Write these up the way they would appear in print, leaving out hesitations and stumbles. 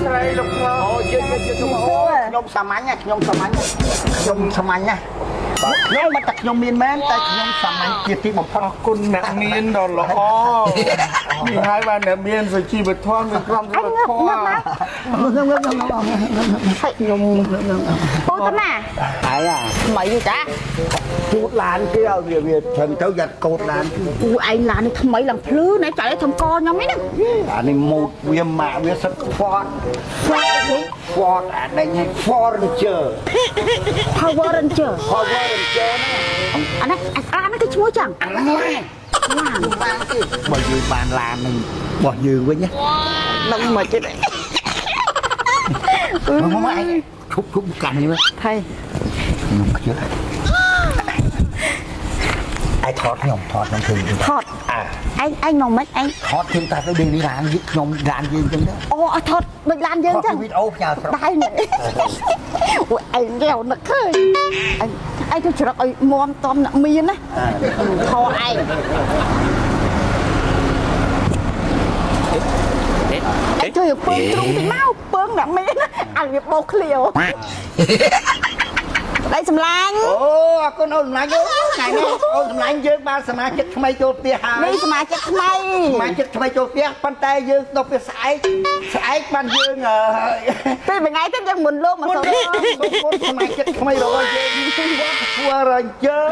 ស្រីលោកប្រុស អូជឿជឿជឿខ្ញុំសាមញ្ញណាខ្ញុំសាមញ្ញខ្ញុំសាមញ្ញណាបាទខ្ញុំមិនតែខ្ញុំមានមែនតែខ្ញុំសាមញ្ញជាទីបំផុត អរគុណអ្នកមានដ៏ល្អនេះហើយបានអ្នកមានសុជីវធម៌មានក្រមសីលធម៌ ខ្ញុំ ពូតាណា ហើយអា ថ្មីទេចា ជូតឡានគេឲ្យវាវាត្រឹមទៅយ៉ាត់កោតឡានគេ ពូឯងឡាននេះថ្មីឡើងភ្លឺណែចាក់ឲ្យធំកខ្ញុំឯហ្នឹង អានេះម៉ូតវាម៉ាក់វាសិត Ford Ford អាដេញឲ្យ Forger Power Ranger Power Ranger ហ្នឹង អាហ្នឹងអាហ្នឹងគេឈ្មោះចឹង អាហ្នឹងឡាន ឡាន បានទេបើយើងបានឡាននឹងរបស់យើងវិញណា ដឹងមកទៀត មកមកឯងឈប់ឈប់កាន់នេះមើល ថៃ ខ្ញុំខ្ជិលឯងថតខ្ញុំថតខ្ញុំឃើញ ថត អើ ឯងឯងមកមិនឯង ថតឃើញតែទៅនេះឡានយខ្ញុំឡានយើងចឹងទៅ អូឲ្យថតដូចឡានយើងចឹង វីដេអូផ្ញើស្រុក ដៃនេះអូឯងកែវនឹកឃើញឯងឯងទៅច្រឹកឲ្យមមតំអ្នកមានណាថតឯងឯងជួយពើងទ្រុងតិចមកពើងអ្នកមានអាវាបោកឃ្លាវប្តីសម្លាញ់ អូអរគុណអូនសម្លាញ់អូថ្ងៃនេះអូនសម្លាញ់យើងបានសមាជិកថ្មីចូលផ្ទះហើយ នេះសមាជិកថ្មី សមាជិកថ្មីចូលផ្ទះប៉ុន្តែយើងដល់ពេលស្អែកស្អែកបានយើងអឺ ពេលមួយថ្ងៃទៀតយើងមុនលោកមក មុន សូម សូមគុណសមាជិកថ្មីរបស់យើងវត្ត Power Ranger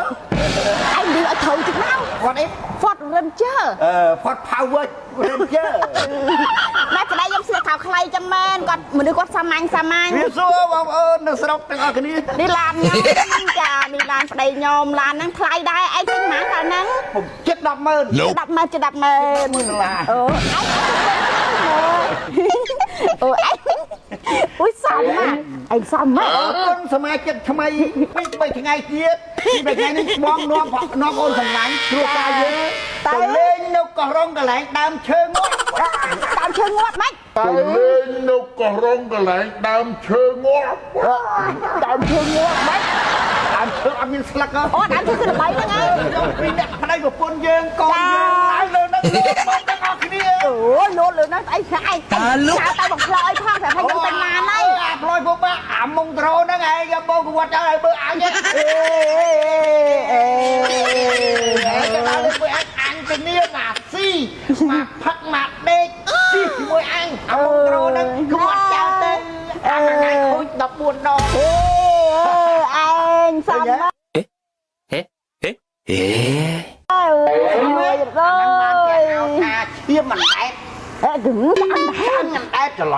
ឯងនិយាយឲ្យត្រូវតិចមក វត្តអី Ford Ranger អឺ Ford Power Ranger ណែប្តីខ្ញុំស្លៀកខោខ្លីចឹងមែនគាត់មនុស្សគាត់សាមញ្ញសាមញ្ញ វាសួរបងប្អូននៅស្រុកទាំងអស់គ្នា នេះឡានខ្ញុំចានេះឡានប្តីខ្ញុំឡានហ្នឹងថ្លៃដែរឯងទិញប៉ុន្មានកាលហ្នឹង ผมចិត្ត100000 10ម៉ឺនជិត10ម៉ឺន ដុល្លារ អូឯងអូឯងអូយសមណាឯងសមណា អរគុណសមាជិកថ្មីពី3ថ្ងៃទៀតពី3ថ្ងៃនេះបងនាំនាំអូនសម្លាញ់គ្រួសារយើងទៅលេងនៅកោះរងកន្លែងដើមឈើងាប់ ដើមឈើងាប់ម៉េច ទៅលេងនៅកោះរងកន្លែងដើមឈើងាប់ ដើមឈើងាប់ម៉េច ដើមឈើអត់មានស្លឹកហ៎ អូដើមឈើគឺល្បីហ្នឹងឯង ខ្ញុំពីអ្នកប្តីប្រពន្ធយើងកូនយើងឡើងលើនឹងលោកមកទាំងអស់គ្នា អូលោតលើហ្នឹងស្អីស្អែកតើលោកទៅបង្ផ្លយផងប្រាប់ឲ្យខ្ញុំទៅឡានហើយ អាផ្លយពុកអាមុងត្រូហ្នឹងឯងបងកវត្តចោលឲ្យមើលអញអេ អេ ទៅដល់មួយអញអញទៅនាមកស៊ីមកផឹកមកដេកស៊ីជាមួយអញអាមុងត្រូហ្នឹងកវត្តចោលទៅអាថ្ងៃខូច14ដង អេឯងសមណាស់ え អើយ ហ្នឹងបានគេហៅថាឈាមអណ្ដែត អេគឹមឆ្អឹង ឆ្អឹងអណ្ដែតច្រឡំ